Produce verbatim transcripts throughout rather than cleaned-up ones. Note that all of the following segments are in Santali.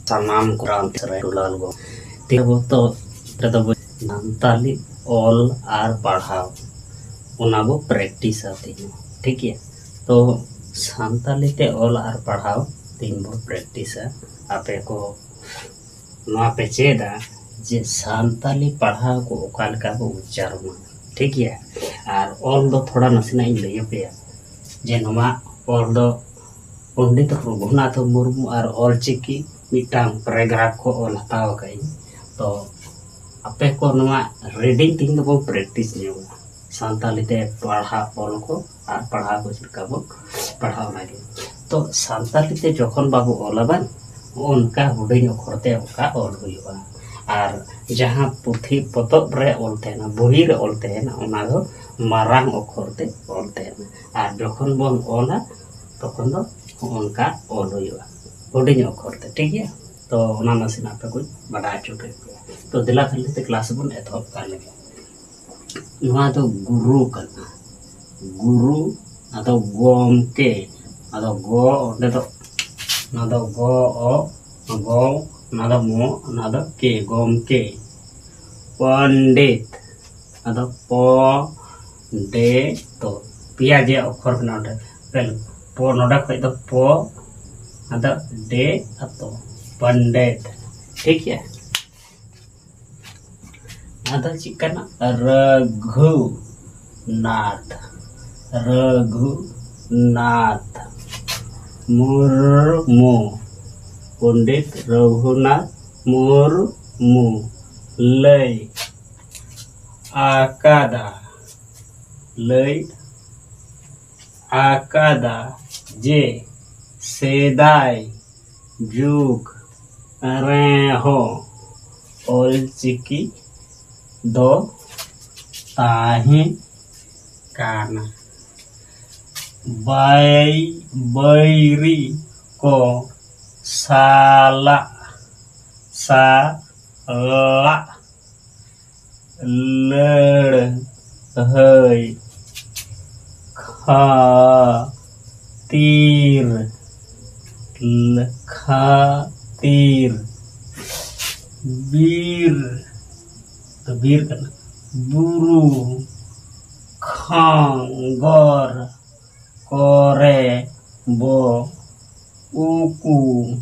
ᱥᱟᱱᱟᱢ ᱠᱚ ᱨᱟᱢ ᱥᱚᱨᱮᱱ ᱫᱩᱞᱟᱞ ᱜᱚ ᱛᱤᱨᱵᱚᱛᱚ ᱨᱮᱫᱚ ᱵᱚ ᱥᱟᱱᱛᱟᱞᱤ ᱚᱞ ᱟᱨ ᱯᱟᱲᱦᱟᱣ ᱚᱱᱟ ᱵᱚ ᱯᱨᱮᱠᱴᱤᱥᱟ ᱛᱮᱦᱮᱧ, ᱴᱷᱤᱠ ᱜᱮᱭᱟ᱾ ᱛᱚ ᱥᱟᱱᱛᱟᱞᱤ ᱛᱮ ᱚᱞ ᱟᱨ ᱯᱟᱲᱦᱟᱣ ᱛᱮᱦᱮᱧ ᱵᱚ ᱯᱨᱮᱠᱴᱤᱥᱟ᱾ ᱟᱯᱮ ᱠᱚ ᱱᱚᱣᱟ ᱯᱮ ᱪᱮᱫᱟ ᱡᱮ ᱥᱟᱱᱛᱟᱞᱤ ᱯᱟᱲᱦᱟᱣ ᱠᱚ ᱚᱠᱟ ᱞᱮᱠᱟ ᱵᱚ ᱩᱪᱪᱟᱨᱚᱱᱟ, ᱴᱷᱤᱠ ᱜᱮᱭᱟ᱾ ᱟᱨ ᱚᱞ ᱫᱚ ᱛᱷᱚᱲᱟ ᱱᱟᱥᱮᱱᱟᱜ ᱤᱧ ᱞᱟᱹᱭ ᱟᱯᱮᱭᱟ ᱡᱮ ᱱᱚᱣᱟ ᱚᱞ ᱫᱚ ᱯᱚᱱᱰᱤᱛ ᱨᱚᱜᱷᱩᱱᱟᱛᱷ ᱢᱩᱨᱢᱩ ᱟᱨ ᱚᱞᱪᱤᱠᱤ ᱢᱤᱫᱴᱟᱝ ᱯᱮᱨᱟᱜᱨᱟᱯᱷ ᱠᱚ ᱚᱞ ᱦᱟᱛᱟᱣ ᱟᱠᱟᱫ ᱟᱹᱧ᱾ ᱛᱚ ᱟᱯᱮ ᱠᱚ ᱱᱚᱣᱟ ᱨᱤᱰᱤᱝ ᱛᱮᱦᱮᱧ ᱫᱚᱵᱚᱱ ᱯᱨᱮᱠᱴᱤᱥ ᱧᱚᱜᱟ, ᱥᱟᱱᱛᱟᱞᱤ ᱛᱮ ᱯᱟᱲᱦᱟᱣ ᱚᱞ ᱠᱚ ᱟᱨ ᱯᱟᱲᱦᱟᱣ ᱠᱚ ᱪᱮᱫ ᱞᱮᱠᱟ ᱵᱚᱱ ᱯᱟᱲᱦᱟᱣ ᱚᱱᱟᱜᱮ᱾ ᱛᱚ ᱥᱟᱱᱛᱟᱞᱤ ᱛᱮ ᱡᱚᱠᱷᱚᱱ ᱵᱟᱵᱚ ᱚᱞᱟ ᱵᱟᱝ, ᱚᱱᱠᱟ ᱦᱩᱰᱤᱧ ᱚᱠᱷᱚᱨ ᱛᱮ ᱚᱱᱠᱟ ᱚᱞ ᱦᱩᱭᱩᱜᱼᱟ᱾ ᱟᱨ ᱡᱟᱦᱟᱸ ᱯᱩᱛᱷᱤ ᱯᱚᱛᱚᱵ ᱨᱮ ᱚᱞ ᱛᱟᱦᱮᱱᱟ, ᱵᱚᱦᱤ ᱨᱮ ᱚᱞ ᱛᱟᱦᱮᱱᱟ, ᱚᱱᱟ ᱫᱚ ᱢᱟᱨᱟᱝ ᱚᱠᱷᱚᱨ ᱛᱮ ᱚᱞ ᱛᱟᱦᱮᱱᱟ᱾ ᱟᱨ ᱡᱚᱠᱷᱚᱱ ᱵᱚᱱ ᱚᱞᱟ ᱛᱚᱠᱷᱚᱱ ᱫᱚ ᱚᱱᱠᱟ ᱚᱞ ᱦᱩᱭᱩᱜᱼᱟ ᱦᱩᱰᱤᱧ ᱚᱠᱷᱚᱨ ᱛᱮ, ᱴᱷᱤᱠ ᱜᱮᱭᱟ᱾ ᱛᱚ ᱚᱱᱟ ᱱᱟᱥᱮᱱᱟᱜ ᱟᱯᱮ ᱠᱚᱧ ᱵᱟᱰᱟᱭ ᱦᱚᱪᱚ ᱠᱮᱫ ᱯᱮᱭᱟ᱾ ᱛᱚ ᱫᱮᱞᱟ ᱛᱟᱦᱞᱮ ᱛᱮ ᱠᱞᱟᱥ ᱵᱚᱱ ᱮᱛᱚᱦᱚᱵ ᱠᱟᱜ ᱞᱮᱜᱮ᱾ ᱱᱚᱣᱟ ᱫᱚ ᱜᱩᱨᱩ ᱠᱟᱱᱟ, ᱜᱩᱨᱩ᱾ ᱟᱫᱚ ᱜᱚᱢᱠᱮ, ᱟᱫᱚ ᱜᱚ ᱚᱸᱰᱮ ᱫᱚ, ᱱᱚᱣᱟ ᱫᱚ ᱜᱚ ᱚ, ᱜᱚ, ᱱᱚᱣᱟ ᱫᱚ ᱢᱚ, ᱱᱚᱣᱟ ᱫᱚ ᱠᱮ, ᱜᱚᱢᱠᱮ᱾ ᱯᱚᱱᱰᱤᱛ, ᱟᱫᱚ ᱯᱚ ᱰᱮ ᱛᱚ, ᱯᱮᱭᱟ ᱡᱮ ᱚᱠᱷᱚᱨ ᱢᱮᱱᱟᱜᱼᱟ ᱚᱸᱰᱮ᱾ ᱯᱮ-, ᱯᱚ ᱱᱚᱰᱮ ᱠᱷᱚᱡ ᱫᱚ ᱯᱚ, ᱟᱫᱚ ᱰᱮ ᱟᱛᱚ, ᱯᱚᱱᱰᱤᱛ, ᱴᱷᱤᱠ ᱜᱮᱭᱟ᱾ ᱟᱫᱚ ᱪᱮᱫ ᱠᱟᱱᱟ? ᱨᱟᱹᱜᱷᱩᱱᱟᱛᱷ, ᱨᱟᱹᱜᱷᱩᱱᱟᱛᱷ ᱢᱩᱨᱢᱩ, ᱯᱚᱱᱰᱤᱛ ᱨᱟᱹᱜᱷᱩᱱᱟᱛᱷ ᱢᱩᱨᱢᱩ ᱞᱟᱹᱭ ᱟᱠᱟᱫᱟ, ᱞᱟᱹᱭ ᱟᱠᱟᱫᱟ ᱡᱮ ᱥᱮᱫᱟᱭ ᱡᱩᱜᱽ ᱨᱮᱦᱚᱸ ᱚᱞᱪᱤᱠᱤ ᱫᱚ ᱛᱟᱦᱮᱸ ᱠᱟᱱᱟ᱾ ᱵᱟᱭ-, ᱵᱟᱹᱭᱨᱤ ᱠᱚ ᱥᱟᱞᱟᱜ, ᱥᱟᱞᱟᱜ ᱞᱟᱹᱲᱦᱟᱹᱭ ᱠᱷᱟᱹᱛᱤᱨ, ᱠᱷᱟᱹᱛᱤᱨ ᱛᱤᱨ, ᱵᱤᱨ, ᱵᱤᱨ ᱠᱟᱱᱟ, ᱵᱩᱨᱩ, ᱠᱷᱚᱸᱜᱚᱨ ᱠᱚᱨᱮ ᱵᱚ ᱩᱠᱩ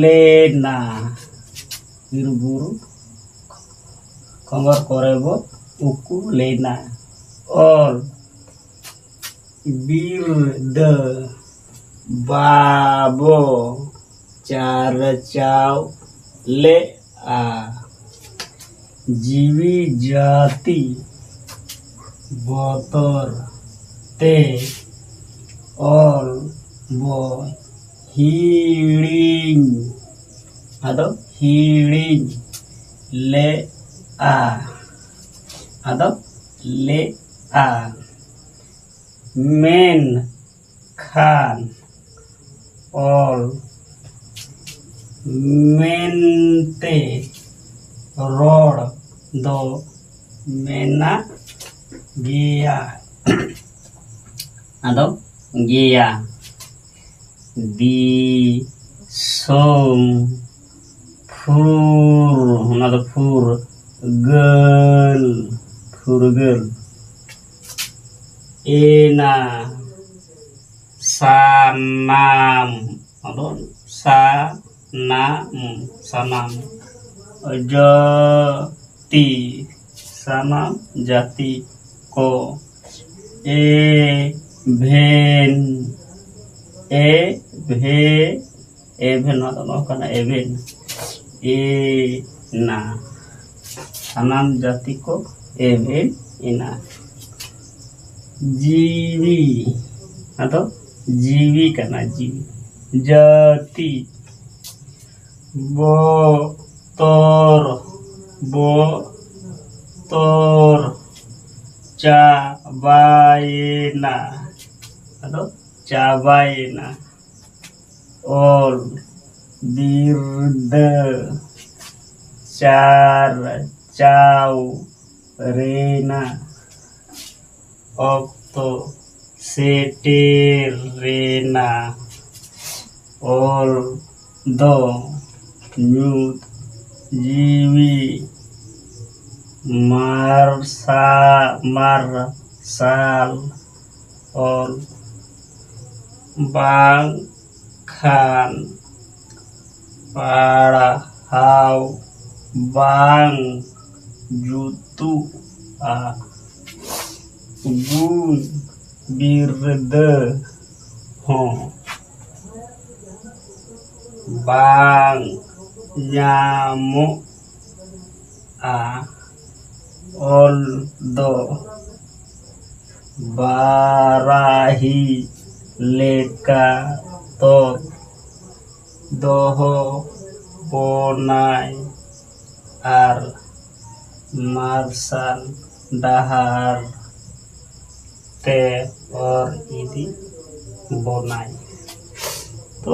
ᱞᱮᱱᱟ᱾ ᱵᱤᱨ ᱵᱩᱨᱩ ᱠᱷᱚᱸᱜᱚᱨ ᱠᱚᱨᱮ ᱵᱚ ᱩᱠᱩ ᱞᱮᱱᱟ᱾ ᱚᱞ ᱵᱤᱨᱫᱟᱹ ᱵᱟᱵᱚ ᱪᱟᱨᱪᱟᱣ ᱞᱮᱫᱼᱟ᱾ ᱡᱤᱣᱤ ᱡᱟᱹᱛᱤ ᱵᱚᱛᱚᱨ ᱛᱮ ᱚᱞ ᱵᱚ ᱦᱤᱲᱤᱧ, ᱟᱫᱚ ᱦᱤᱲᱤᱧ ᱞᱮᱫᱼᱟ, ᱟᱫᱚ ᱞᱮᱫᱼᱟ᱾ ᱢᱮᱱᱠᱷᱟᱱ ᱚᱞ ᱢᱮᱱᱛᱮ ᱨᱚᱲ ᱫᱚ ᱢᱮᱱᱟᱜ ᱜᱮᱭᱟ, ᱟᱫᱚ ᱜᱮᱭᱟ᱾ ᱫᱤᱥᱚᱢ ᱯᱷᱩᱨ, ᱚᱱᱟ ᱫᱚ ᱯᱷᱩᱨ, ᱜᱟᱹᱞ, ᱯᱷᱩᱨᱜᱟᱹᱞ ᱮᱱᱟ᱾ ᱥᱟᱱᱟᱢ, ᱟᱫᱚ ᱥᱟᱱᱟᱢ, ᱥᱟᱱᱟᱢ ᱡᱟᱹᱛᱤ, ᱥᱟᱱᱟᱢ ᱡᱟᱹᱛᱤ ᱠᱚ ᱮᱵᱷᱮᱱ, ᱮᱵᱷᱮ, ᱮᱵᱷᱮᱱ, ᱱᱚᱣᱟ ᱫᱚ ᱱᱚᱣᱟ ᱠᱟᱱᱟ, ᱮᱵᱷᱮᱱ ᱮᱱᱟ᱾ ᱥᱟᱱᱟᱢ ᱡᱟᱹᱛᱤ ᱠᱚ ᱮᱵᱷᱮᱱ ᱮᱱᱟ᱾ ᱡᱤᱣᱤ, ᱟᱫᱚ ᱡᱤᱣᱤ ᱠᱟᱱᱟ, ᱡᱤᱣᱤ᱾ ᱡᱟᱹᱛᱤ, ᱵᱚᱛᱚᱨ, ᱵᱚᱛᱚᱨ ᱪᱟᱵᱟᱭᱮᱱᱟ, ᱟᱫᱚ ᱪᱟᱵᱟᱭᱮᱱᱟ᱾ ᱚᱞ ᱵᱤᱨᱫᱟᱹ ᱪᱟᱨᱪᱟᱣ ᱨᱮᱱᱟᱜ ᱚᱠᱛᱚ ᱥᱮᱴᱮᱨᱮᱱᱟ᱾ ᱚᱞ ᱫᱚ ᱧᱩᱛ ᱡᱤᱣᱤ ᱢᱟᱨᱥᱟ-, ᱢᱟᱨᱥᱟᱞ ᱚᱞ ᱵᱟᱝᱠᱷᱟᱱ ᱯᱟᱲᱦᱟᱣ ᱵᱟᱝ ᱡᱩᱛᱩᱜᱼᱟ᱾ ᱜᱩᱱ ᱵᱤᱨᱫᱟᱹ ᱦᱚᱸ ᱵᱟᱝ ᱧᱟᱢᱚᱜᱼᱟ᱾ ᱚᱞ ᱫᱚ ᱵᱟᱨᱟᱦᱤ ᱞᱮᱠᱟ ᱛᱚᱞ ᱫᱚᱦᱚ ᱵᱚᱱᱟᱭ ᱟᱨ ᱢᱟᱨᱥᱟᱞ ᱰᱟᱦᱟᱨ ᱛᱮ ᱚᱨ ᱤᱫᱤ ᱵᱚᱱᱟᱭ᱾ ᱛᱚ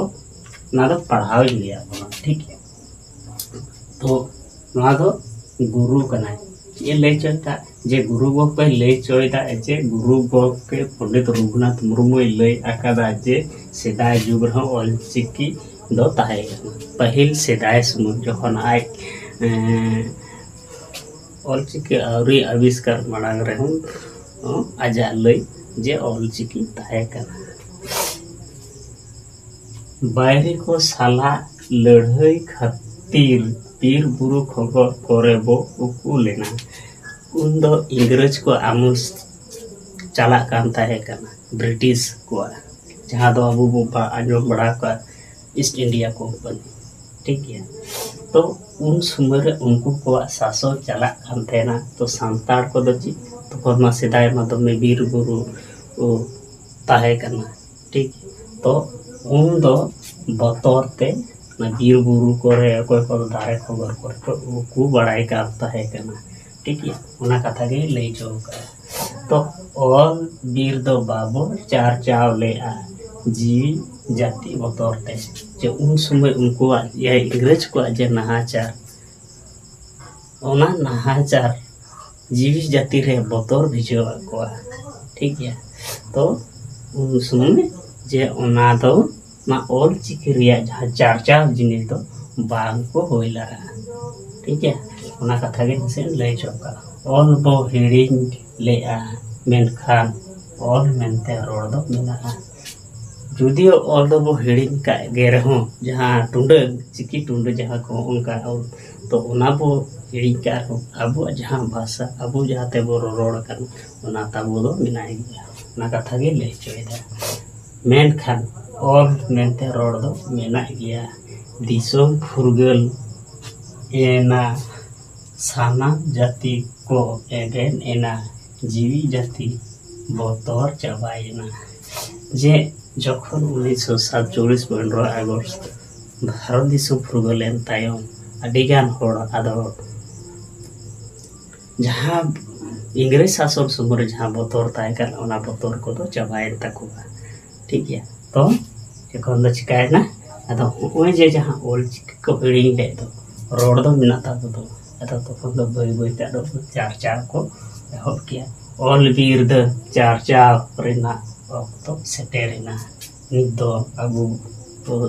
ᱚᱱᱟ ᱫᱚ ᱯᱟᱲᱦᱟᱣ ᱤᱧ ᱞᱟᱹᱭᱟᱫ ᱵᱚᱱᱟ, ᱴᱷᱤᱠ ᱜᱮᱭᱟ᱾ ᱛᱚ ᱱᱚᱣᱟ ᱫᱚ ᱜᱩᱨᱩ ᱠᱟᱱᱟᱭ᱾ ᱪᱮᱫ ᱮ ᱞᱟᱹᱭ ᱦᱚᱪᱚᱭᱮᱫᱟ? ᱡᱮ ᱜᱩᱨᱩ ᱜᱚᱢᱠᱮᱭ ᱞᱟᱹᱭ ᱦᱚᱪᱚᱭᱮᱫᱟ ᱡᱮ ᱜᱩᱨᱩ ᱜᱚᱢᱠᱮ ᱯᱚᱱᱰᱤᱛ ᱨᱚᱜᱷᱩᱱᱟᱛᱷ ᱢᱩᱨᱢᱩᱭ ᱞᱟᱹᱭ ᱟᱠᱟᱫᱟ ᱡᱮ ᱥᱮᱫᱟᱭ ᱡᱩᱜᱽ ᱨᱮᱦᱚᱸ ᱚᱞᱪᱤᱠᱤ ᱫᱚ ᱛᱟᱦᱮᱸ ᱠᱟᱱᱟ᱾ ᱯᱟᱹᱦᱤᱞ ᱥᱮᱫᱟᱭ ᱥᱚᱢᱚᱭ ᱡᱚᱠᱷᱚᱱ ᱟᱡ, ᱮᱸ, ᱚᱞᱪᱤᱠᱤ ᱟᱹᱣᱨᱤ ᱟᱵᱤᱥᱠᱟᱨ ᱢᱟᱲᱟᱝ ᱨᱮᱦᱚᱸ ᱟᱡᱟᱜ ᱞᱟᱹᱭ ᱡᱮ ᱚᱞᱪᱤᱠᱤ ᱛᱟᱦᱮᱸ ᱠᱟᱱᱟ᱾ ᱵᱟᱭᱨᱤ ᱠᱚ ᱥᱟᱞᱟᱜ ᱞᱟᱹᱲᱦᱟᱹᱭ ᱠᱷᱟᱹᱛᱤᱨ ᱵᱤᱨ ᱵᱩᱨᱩ ᱠᱷᱚᱸᱜᱚᱨ ᱠᱚᱨᱮ ᱵᱚ ᱩᱠᱩ ᱞᱮᱱᱟ᱾ ᱩᱱᱫᱚ ᱤᱝᱨᱮᱡᱽ ᱠᱚ ᱟᱢᱚᱞ ᱪᱟᱞᱟᱜ ᱠᱟᱱ ᱛᱟᱦᱮᱸ ᱠᱟᱱᱟ, ᱵᱨᱤᱴᱤᱥ ᱠᱚᱣᱟᱜ, ᱡᱟᱦᱟᱸ ᱫᱚ ᱟᱵᱚ ᱵᱚ ᱵᱟ-, ᱟᱸᱡᱚᱢ ᱵᱟᱲᱟ ᱟᱠᱟᱫ ᱤᱥᱴ ᱤᱱᱰᱤᱭᱟ ᱠᱳᱢᱯᱟᱱᱤ, ᱴᱷᱤᱠ ᱜᱮᱭᱟ᱾ ᱛᱚ ᱩᱱ ᱥᱚᱢᱚᱭ ᱨᱮ ᱩᱱᱠᱩ ᱠᱚᱣᱟᱜ ᱥᱟᱥᱚᱱ ᱪᱟᱞᱟᱜ ᱠᱟᱱ ᱛᱟᱦᱮᱱᱟ᱾ ᱛᱚ ᱥᱟᱱᱛᱟᱲ ᱠᱚᱫᱚ ᱪᱮᱫ, ᱛᱚᱠᱷᱚᱱ ᱢᱟ ᱥᱮᱫᱟᱭ ᱢᱟ ᱫᱚᱢᱮ ᱵᱤᱨ ᱵᱩᱨᱩ ᱠᱚ ᱛᱟᱦᱮᱸ ᱠᱟᱱᱟ, ᱴᱷᱤᱠ᱾ ᱛᱚ ᱩᱱ ᱫᱚ ᱵᱚᱛᱚᱨ ᱛᱮ ᱚᱱᱟ ᱵᱤᱨ ᱵᱩᱨᱩ ᱠᱚᱨᱮ, ᱚᱠᱚᱭ ᱠᱚᱫᱚ ᱫᱟᱨᱮ ᱠᱷᱚᱸᱜᱚᱨ ᱠᱚᱨᱮ ᱠᱚ ᱩᱠᱩ ᱵᱟᱲᱟᱭ ᱠᱟᱱ ᱛᱟᱦᱮᱸ ᱠᱟᱱᱟ, ᱴᱷᱤᱠ ᱜᱮᱭᱟ᱾ ᱚᱱᱟ ᱠᱟᱛᱷᱟ ᱜᱮ ᱞᱟᱹᱭ ᱦᱚᱪᱚ ᱟᱠᱟᱫᱟ᱾ ᱛᱚ ᱚᱞ ᱵᱤᱨ ᱫᱚ ᱵᱟᱵᱚ ᱪᱟᱨᱪᱟᱣ ᱞᱮᱜᱼᱟ ᱡᱤᱣᱤ ᱡᱟᱹᱛᱤ ᱵᱚᱛᱚᱨ ᱛᱮ, ᱡᱮ ᱩᱱ ᱥᱚᱢᱚᱭ ᱩᱱᱠᱩᱣᱟᱜ, ᱡᱮ ᱤᱝᱨᱮᱡᱽ ᱠᱚᱣᱟᱜ ᱡᱮ ᱱᱟᱦᱟᱪᱟᱨ, ᱚᱱᱟ ᱱᱟᱦᱟᱪᱟᱨ ᱡᱤᱣᱤ ᱡᱟᱹᱛᱤ ᱨᱮ ᱵᱚᱛᱚᱨ ᱵᱷᱤᱡᱟᱹᱣᱟᱫ ᱠᱚᱣᱟ, ᱴᱷᱤᱠ ᱜᱮᱭᱟ᱾ ᱛᱚ ᱩᱱ ᱥᱚᱢᱚᱭ ᱡᱮ ᱚᱱᱟ ᱫᱚ ᱚᱱᱟ ᱚᱞ ᱪᱤᱠᱤ ᱨᱮᱭᱟᱜ ᱡᱟᱦᱟᱸ ᱪᱟᱨᱪᱟᱣ ᱡᱤᱱᱤᱥ ᱫᱚ ᱵᱟᱝ ᱠᱚ ᱦᱩᱭ ᱞᱮᱫᱼᱟ᱾ ᱴᱷᱤᱠ ᱜᱮᱭᱟ, ᱚᱱᱟ ᱠᱟᱛᱷᱟ ᱜᱮ ᱱᱟᱥᱮ ᱞᱟᱹᱭ ᱦᱚᱪᱚ ᱠᱟᱜᱼᱟ᱾ ᱚᱞ ᱵᱚ ᱦᱤᱲᱤᱧ ᱞᱮᱫᱼᱟ, ᱢᱮᱱᱠᱷᱟᱱ ᱚᱞ ᱢᱮᱱᱛᱮ ᱨᱚᱲ ᱫᱚ ᱢᱮᱱᱟᱜᱼᱟ᱾ ᱡᱩᱫᱤᱭᱳ ᱚᱞ ᱫᱚᱵᱚ ᱦᱤᱲᱤᱧ ᱠᱟᱜ ᱜᱮ ᱨᱮᱦᱚᱸ, ᱡᱟᱦᱟᱸ ᱴᱩᱰᱟᱹᱜ, ᱪᱤᱠᱤ ᱴᱩᱰᱟᱹᱜ ᱡᱟᱦᱟᱸ ᱠᱚ ᱚᱱᱠᱟ ᱚᱞ, ᱛᱚ ᱚᱱᱟ ᱵᱚ ᱦᱤᱲᱤᱧ ᱠᱟᱜ ᱨᱮᱦᱚᱸ, ᱟᱵᱚᱣᱟᱜ ᱡᱟᱦᱟᱸ ᱵᱷᱟᱥᱟ, ᱟᱵᱚ ᱡᱟᱦᱟᱸ ᱛᱮᱵᱚ ᱨᱚᱨᱚᱲ ᱠᱟᱱᱟ, ᱚᱱᱟ ᱛᱟᱵᱚ ᱫᱚ ᱢᱮᱱᱟᱜ ᱜᱮᱭᱟ᱾ ᱚᱱᱟ ᱠᱟᱛᱷᱟ ᱜᱮ ᱞᱟᱹᱭ ᱦᱚᱪᱚᱭᱮᱫᱟ᱾ ᱢᱮᱱᱠᱷᱟᱱ ᱚᱞ ᱢᱮᱱᱛᱮ ᱨᱚᱲ ᱫᱚ ᱢᱮᱱᱟᱜ ᱜᱮᱭᱟ᱾ ᱫᱤᱥᱚᱢ ᱯᱷᱩᱨᱜᱟᱹᱞ ᱮᱱᱟ, ᱥᱟᱱᱟᱢ ᱡᱟᱹᱛᱤ ᱠᱚ ᱮᱵᱷᱮᱱ ᱮᱱᱟ, ᱡᱤᱣᱤ ᱡᱟᱹᱛᱤ ᱵᱚᱛᱚᱨ ᱪᱟᱵᱟᱭᱮᱱᱟ᱾ ᱡᱮ ᱡᱚᱠᱷᱚᱱ ᱩᱱᱤᱥᱥᱚ ᱥᱟᱛᱪᱚᱞᱞᱤᱥ ᱯᱚᱱᱨᱚ ᱟᱜᱚᱥᱴ ᱵᱷᱟᱨᱚᱛ ᱫᱤᱥᱚᱢ ᱯᱷᱩᱨᱜᱟᱹᱞ ᱮᱱ ᱛᱟᱭᱚᱢ, ᱟᱹᱰᱤᱜᱟᱱ ᱦᱚᱲ ᱟᱫᱚ ᱡᱟᱦᱟᱸ ᱤᱝᱨᱮᱡᱽ ᱥᱟᱥᱚᱱ ᱥᱚᱢᱚᱭ ᱨᱮ ᱡᱟᱦᱟᱸ ᱵᱚᱛᱚᱨ ᱛᱟᱦᱮᱸ ᱠᱟᱱᱟ, ᱚᱱᱟ ᱵᱚᱛᱚᱨ ᱠᱚᱫᱚ ᱪᱟᱵᱟᱭᱮᱱ ᱛᱟᱠᱚᱣᱟ᱾ ᱴᱷᱤᱠ ᱜᱮᱭᱟ, ᱛᱚ ᱮᱠᱷᱚᱱ ᱫᱚ ᱪᱤᱠᱟᱭᱮᱱᱟ? ᱟᱫᱚ ᱦᱚᱸᱜᱼᱚᱭ ᱡᱮ ᱡᱟᱦᱟᱸ ᱚᱞ ᱪᱤᱠᱤ ᱠᱚ ᱦᱤᱲᱤᱧ ᱞᱮᱫ ᱫᱚ, ᱨᱚᱲ ᱫᱚ ᱢᱮᱱᱟᱜ ᱛᱟᱵᱚ ᱫᱚ, ᱟᱫᱚ ᱛᱚᱠᱷᱚᱱ ᱫᱚ ᱵᱟᱹᱭ ᱵᱟᱹᱭ ᱛᱮ ᱟᱫᱚ ᱪᱟᱨᱪᱟᱣ ᱠᱚ ᱮᱦᱚᱵ ᱠᱮᱜᱼᱟ᱾ ᱚᱞ ᱵᱤᱨ ᱫᱚ ᱪᱟᱨᱪᱟᱣ ᱨᱮᱱᱟᱜ ᱚᱠᱛᱚ ᱥᱮᱴᱮᱨᱮᱱᱟ᱾ ᱱᱤᱛ ᱫᱚ ᱟᱵᱚ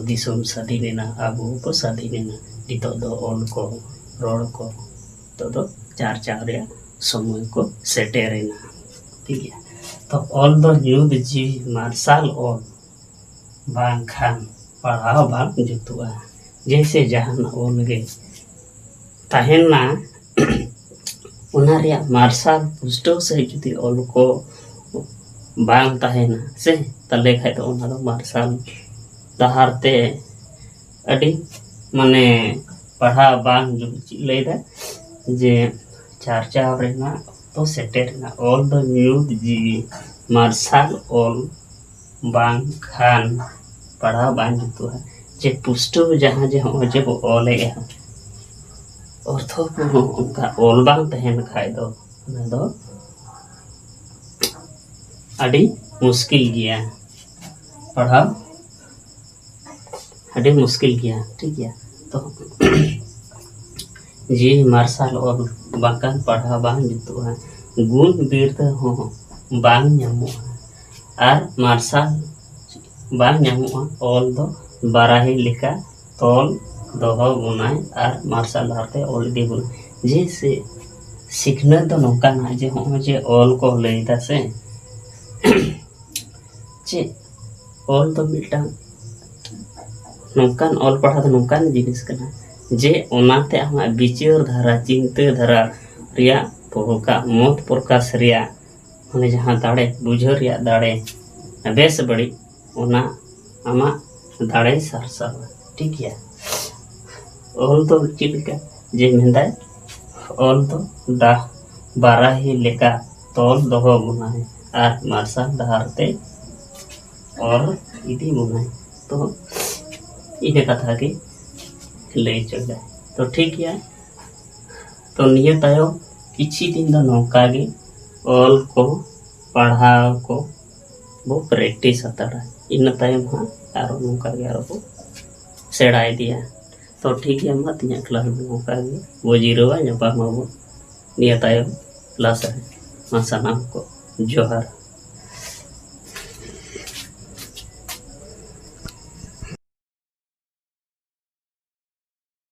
ᱫᱤᱥᱚᱢ ᱥᱟᱹᱫᱷᱤᱱ ᱮᱱᱟ, ᱟᱵᱚ ᱠᱚ ᱥᱟᱹᱫᱷᱤᱱ ᱮᱱᱟ᱾ ᱱᱤᱛᱚᱜ ᱫᱚ ᱚᱞ ᱠᱚ, ᱨᱚᱲ ᱠᱚ, ᱱᱤᱛᱚᱜ ᱫᱚ ᱪᱟᱨᱪᱟᱣ ᱨᱮᱭᱟᱜ ᱥᱚᱢᱚᱭ ᱠᱚ ᱥᱮᱴᱮᱨᱮᱱᱟ᱾ ᱴᱷᱤᱠ ᱜᱮᱭᱟ, ᱛᱚ ᱚᱞ ᱫᱚ ᱧᱩᱛ ᱡᱤᱣᱤ ᱢᱟᱨᱥᱟᱞ ᱚᱞ ᱵᱟᱝᱠᱷᱟᱱ ᱯᱟᱲᱦᱟᱣ ᱵᱟᱝ ᱡᱩᱛᱩᱜᱼᱟ᱾ ᱡᱮᱭᱥᱮ ᱡᱟᱦᱟᱱ ᱚᱞ ᱜᱮ ᱛᱟᱦᱮᱱᱟ, ᱚᱱᱟ ᱨᱮᱭᱟᱜ ᱢᱟᱨᱥᱟᱞ ᱯᱩᱥᱴᱟᱹᱣ ᱥᱟᱺᱦᱤᱡ ᱡᱩᱫᱤ ᱚᱞ ᱠᱚ ᱵᱟᱝ ᱛᱟᱦᱮᱱᱟ ᱥᱮ, ᱛᱟᱦᱞᱮ ᱠᱷᱟᱡ ᱫᱚ ᱚᱱᱟ ᱫᱚ ᱢᱟᱨᱥᱟᱞ ᱰᱟᱦᱟᱨ ᱛᱮ ᱟᱹᱰᱤ, ᱢᱟᱱᱮ, ᱯᱟᱲᱦᱟᱣ ᱵᱟᱝ ᱡᱩ-, ᱪᱮᱫ ᱞᱟᱹᱭᱫᱟ ᱡᱮ ᱪᱟᱨᱪᱟᱣ ᱨᱮᱱᱟᱜ ᱚᱠᱛᱚ ᱥᱮᱴᱮᱨ ᱮᱱᱟ᱾ ᱚᱞ ᱫᱚ ᱧᱩᱛ ᱡᱤᱣᱤ ᱢᱟᱨᱥᱟᱞ ᱚᱞ ᱵᱟᱝᱠᱷᱟᱱ ᱯᱟᱲᱦᱟᱣ ᱵᱟᱝ ᱡᱩᱛᱩᱜᱼᱟ᱾ ᱡᱮ ᱯᱩᱥᱴᱟᱹᱣ ᱡᱟᱦᱟᱸ ᱡᱮ ᱦᱚᱸᱜᱼᱚᱭ ᱡᱮ ᱵᱚ ᱚᱞᱮᱜᱼᱟ, ᱚᱨᱛᱷᱚ ᱠᱚᱦᱚᱸ ᱚᱱᱠᱟ ᱚᱞ ᱵᱟᱝ ᱛᱟᱦᱮᱱ ᱠᱷᱟᱡ ᱫᱚ ᱚᱱᱟ ᱫᱚ ᱟᱹᱰᱤ ᱢᱩᱥᱠᱤᱞ ᱜᱮᱭᱟ ᱯᱟᱲᱦᱟᱣ, ᱟᱹᱰᱤ ᱢᱩᱥᱠᱤᱞ ᱜᱮᱭᱟ᱾ ᱴᱷᱤᱠ ᱜᱮᱭᱟ, ᱛᱚ ᱡᱤᱣᱤ ᱢᱟᱨᱥᱟᱞ ᱚᱞ ᱵᱟᱝᱠᱷᱟᱱ ᱯᱟᱲᱦᱟᱣ ᱵᱟᱝ ᱡᱩᱛᱩᱜᱼᱟ, ᱜᱩᱱ ᱵᱤᱨᱫᱟᱹ ᱦᱚᱸ ᱵᱟᱝ ᱧᱟᱢᱚᱜᱼᱟ᱾ ᱟᱨ ᱢᱟᱨᱥᱟᱞ ᱵᱟᱝ ᱧᱟᱢᱚᱜᱼᱟ᱾ ᱚᱞ ᱫᱚ ᱵᱟᱨᱟᱦᱤ ᱞᱮᱠᱟ ᱛᱚᱞ ᱫᱚᱦᱚ ᱵᱚᱱᱟᱭ ᱟᱨ ᱢᱟᱨᱥᱟᱞ ᱰᱟᱦᱟᱨ ᱛᱮ ᱚᱞ ᱤᱫᱤ ᱵᱚᱱᱟᱭ᱾ ᱡᱮ ᱥᱮ ᱥᱤᱠᱷᱱᱟᱹᱛ ᱫᱚ ᱱᱚᱝᱠᱟᱱᱟ ᱡᱮ ᱦᱚᱸᱜᱼᱚᱭ ᱡᱮ ᱚᱞ ᱠᱚ ᱞᱟᱹᱭ ᱫᱟ ᱥᱮ, ᱪᱮᱫ ᱚᱞ ᱫᱚ ᱢᱤᱫᱴᱟᱝ ᱱᱚᱝᱠᱟᱱ, ᱚᱞ ᱯᱟᱲᱦᱟᱣ ᱫᱚ ᱱᱚᱝᱠᱟᱱ ᱡᱤᱱᱤᱥ ᱠᱟᱱᱟ ᱡᱮ ᱚᱱᱟᱛᱮ ᱟᱢᱟᱜ ᱵᱤᱪᱟᱹᱨ ᱫᱷᱟᱨᱟ, ᱪᱤᱱᱛᱟᱹ ᱫᱷᱟᱨᱟ ᱨᱮᱭᱟᱜ ᱯᱨᱚᱠᱟ-, ᱢᱚᱛ ᱯᱨᱚᱠᱟᱥ ᱨᱮᱭᱟᱜ, ᱢᱟᱱᱮ ᱡᱟᱦᱟᱸ ᱫᱟᱲᱮ, ᱵᱩᱡᱷᱟᱹᱣ ᱨᱮᱭᱟᱜ ᱫᱟᱲᱮ, ᱵᱮᱥ ᱵᱟᱹᱲᱤᱡ, ᱚᱱᱟ ᱟᱢᱟᱜ ᱫᱟᱲᱮᱭ ᱥᱟᱨᱥᱟᱣᱟ᱾ ᱴᱷᱤᱠ ᱜᱮᱭᱟ? ᱚᱞ ᱫᱚ ᱪᱮᱫ ᱞᱮᱠᱟ? ᱡᱮ ᱢᱮᱱᱫᱟᱭ, ᱚᱞ ᱫᱚ ᱰᱟᱦ-, ᱵᱟᱨᱟᱦᱤ ᱞᱮᱠᱟ ᱛᱚᱞ ᱫᱚᱦᱚ ᱵᱚᱱᱟᱭ ᱟᱨ ᱢᱟᱨᱥᱟᱞ ᱰᱟᱦᱟᱨ ᱛᱮ ᱚᱨ ᱤᱫᱤ ᱵᱚᱱᱟᱭ᱾ ᱛᱚ ᱤᱱᱟᱹ ᱠᱟᱛᱷᱟ ᱜᱮ ᱞᱟᱹᱭ ᱦᱚᱪᱚᱭᱮᱫᱟᱭ᱾ ᱛᱚ ᱴᱷᱤᱠ ᱜᱮᱭᱟ, ᱛᱚ ᱱᱤᱭᱟᱹ ᱛᱟᱭᱚᱢ ᱠᱤᱪᱷᱤ ᱫᱤᱱ ᱫᱚ ᱱᱚᱝᱠᱟ ᱜᱮ ᱚᱞ ᱠᱚ ᱯᱟᱲᱦᱟᱣ ᱠᱚ ᱵᱚ practice ᱦᱟᱛᱟᱲᱟ᱾ ᱤᱱᱟᱹ ᱛᱟᱭᱚᱢ ᱦᱟᱸᱜ ᱟᱨᱚ ᱱᱚᱝᱠᱟ ᱜᱮ ᱟᱨᱚ ᱵᱚ ᱥᱮᱬᱟ ᱤᱫᱤᱭᱟ᱾ ᱛᱚ ᱴᱷᱤᱠ ᱜᱮᱭᱟ, ᱢᱟ ᱛᱮᱦᱮᱧᱟᱜ class ᱫᱚ ᱱᱚᱝᱠᱟ ᱜᱮ ᱵᱚ ᱡᱤᱨᱟᱹᱣᱟ, ᱧᱟᱯᱟᱢ ᱟᱵᱚ ᱱᱤᱭᱟᱹ ᱛᱟᱭᱚᱢ class ᱨᱮ᱾ ᱢᱟ ᱥᱟᱱᱟᱢ ᱠᱚ ᱡᱚᱦᱟᱨ᱾